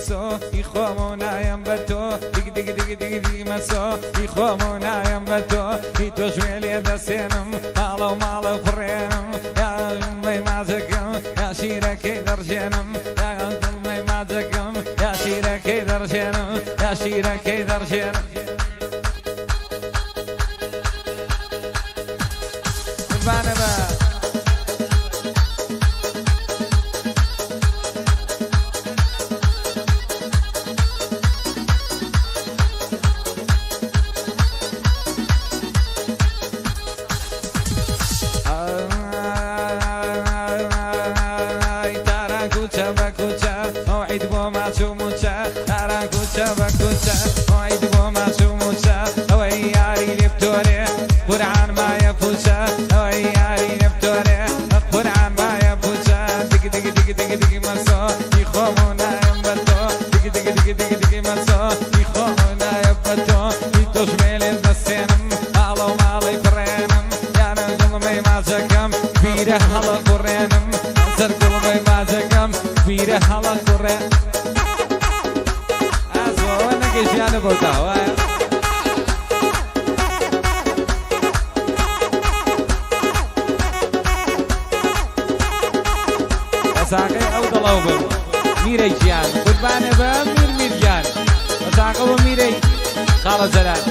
مەسۆ ئی خۆم و نایەم بە تۆ دیگ دیگ دیگ دیگ دیگ مەسۆ ئی خۆم و نایەم بە تۆ ئی تۆش وێ لێ دەسێنم ماڵە و ماڵە فڕێنم یا مەی ماجەکەم یا شیرەکەی دەڕژێنم یا مەی ماجەکەم یا شیرەکەی دەڕژێنم یا شیرەکەی دەڕژێنم. قوربانە بە. ئای تاران کوچە بە کوچە مەوعید بۆ ماچ و موچە تاران کوچە بە کوچە مەوعید بۆ ماچ و موچە ئەوەی یاری لێ بتۆرێ قورعان مایە پوچە ئەوەی یاری لێ بتۆرێ قورعان مایە پوچە دیگ دیگ دیگ دیگ دیگ مەسۆ ئی خۆم و نایەم بە تۆ دیگ دیگ دیگ دیگ دیگ مەسۆ ئی خۆم و نایەم بە تۆ ئی تۆش مێلێ دەسێنم ماڵە و ماڵی فڕێنم یانە گوڵمەی ماچەکەم بیرە هەڵە قوڕێنم سەر گوڵمەی ماچەکەم بیرە هەڵە قوڕێ ئازەوە نەگەژیانە بۆ داوایە. بەساقەی ئەو دڵەو بم میرەی گیان قوربانێ بم میر میر گیان بەساقە بم میرەی خاڵە جەلال.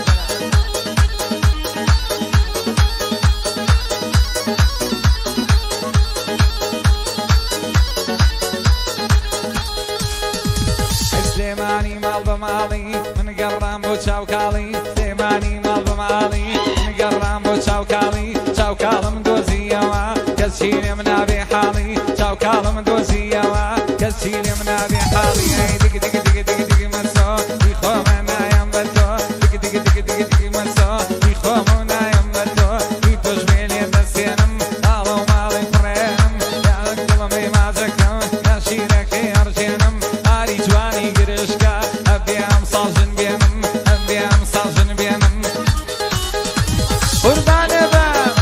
ئەی سلێمانی ماڵ بە ماڵی من گەڕام بۆ چاوکاڵی سلێمانی ماڵ بە ماڵی من گەڕام بۆ چاوکاڵی چاوکاڵم دۆزیەوە کەسی لێم نابێ حاڵی چاوکاڵم دۆزیەوە کەسی لێم نابێ حاڵی ئەی دیگ دیگ دیگ دیگ دیگ مەسۆ ئی خۆمە نایەم بە تۆ دیگ دیگ دیگ دیگ دیگ مەسۆ ئی خۆم و نایەم بە تۆ ئی تۆش بێ لێ دەسێنم ماڵە و ماڵی فڕێنم یا گوڵمەی ماجەکەم یا شیرەکەی ئەڕژێنم ئاری جوانی گرشکە ئەبێ ئەمساڵ ژن بێنم ئەبێ ئەمساڵ ژن بێنم قوربانێ بم.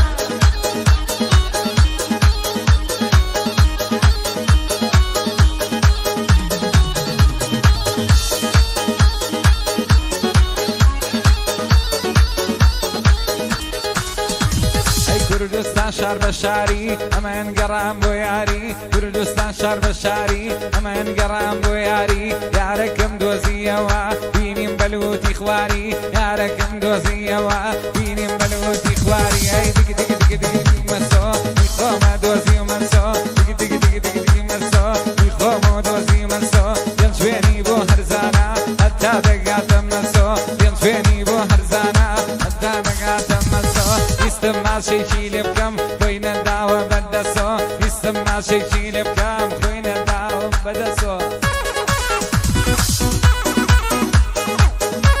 ئەی کوردستان شار بە شاری ئەمەن گەڕام بۆ یاری کوردستان شار بە شاری ئەمەن گەڕام بۆ یاری یارەکەم دۆزیەوە بینیم بەلووتی خواری یارەکەم دۆزیەوە بینیم بەلووتی خواری ئەی دیگ دیگ دیگ دیگ دیگ مەسۆ ئی خۆمە دۆزی و مەسۆ دیگ دیگ دیگ دیگ دیگ مەسۆ ئی خۆمە دۆزی مەسۆ پێنج شوێنی بۆ هەرزانە هەتا دەگاتە مەسۆ پێنج شوێنی بۆ هەرزانە هەتا دەگاتە مەسۆ ئیستم ماچێکی لێ بکەم خۆی نەداوە بەدەسۆ ئیستم ماچێکی لێ بکەم خۆی نەداوە بەدەسۆ.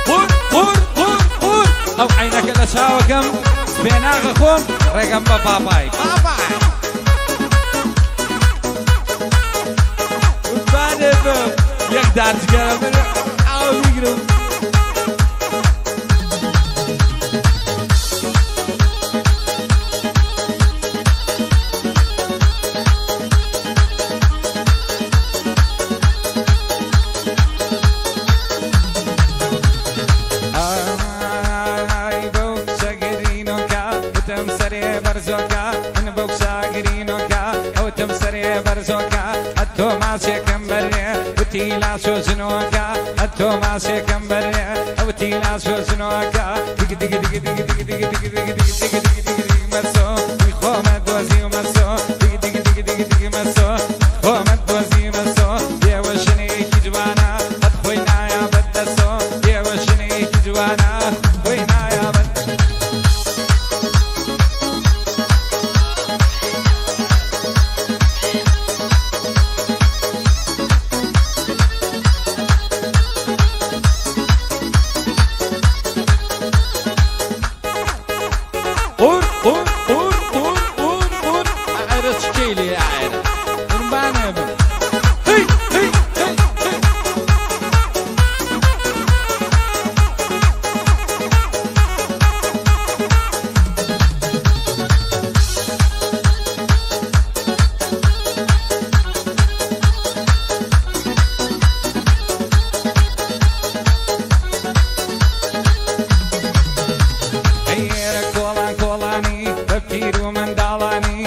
قور قور قور قور ئەو عینەکە لە چاوەکەم پێناغە خۆم ڕێگەم بە پاپای پاپای قوربانێ بم یەک دار جگەرە من ئاو بیگرم. ئای بەو کچە گرینۆکە وتم سەرێ بەرزۆکە من بەو کچە گرینۆکە ئەوتم سەرێ بەرزۆکە ئەتۆ ماچێکم بەرێ وتی لاسۆ ژنۆکە ئەتۆ ماچێکم بەرێ ئەوتی لاسۆ ژنۆکە دیگ دیگ دیگ دیگ دیگ دیگ دیگ دیگ دیگ دیگ دیگ دیگ دیگ مەسۆ ئی خۆمە دۆزی و مەسۆ دیگ دیگ دیگ دیگ دیگ مەسۆ خۆمە دۆزی مەسۆ ئێوە ژنێکی جوانە قەت خۆی نایە بەدەسۆ ئێوە ژنێکی جوانە خۆی نایە بەد. قور قور قور قور قور قور ئەرە چکەی لێ ئاەرە قوربانێ بم. هی هی هی هی. منداڵانی.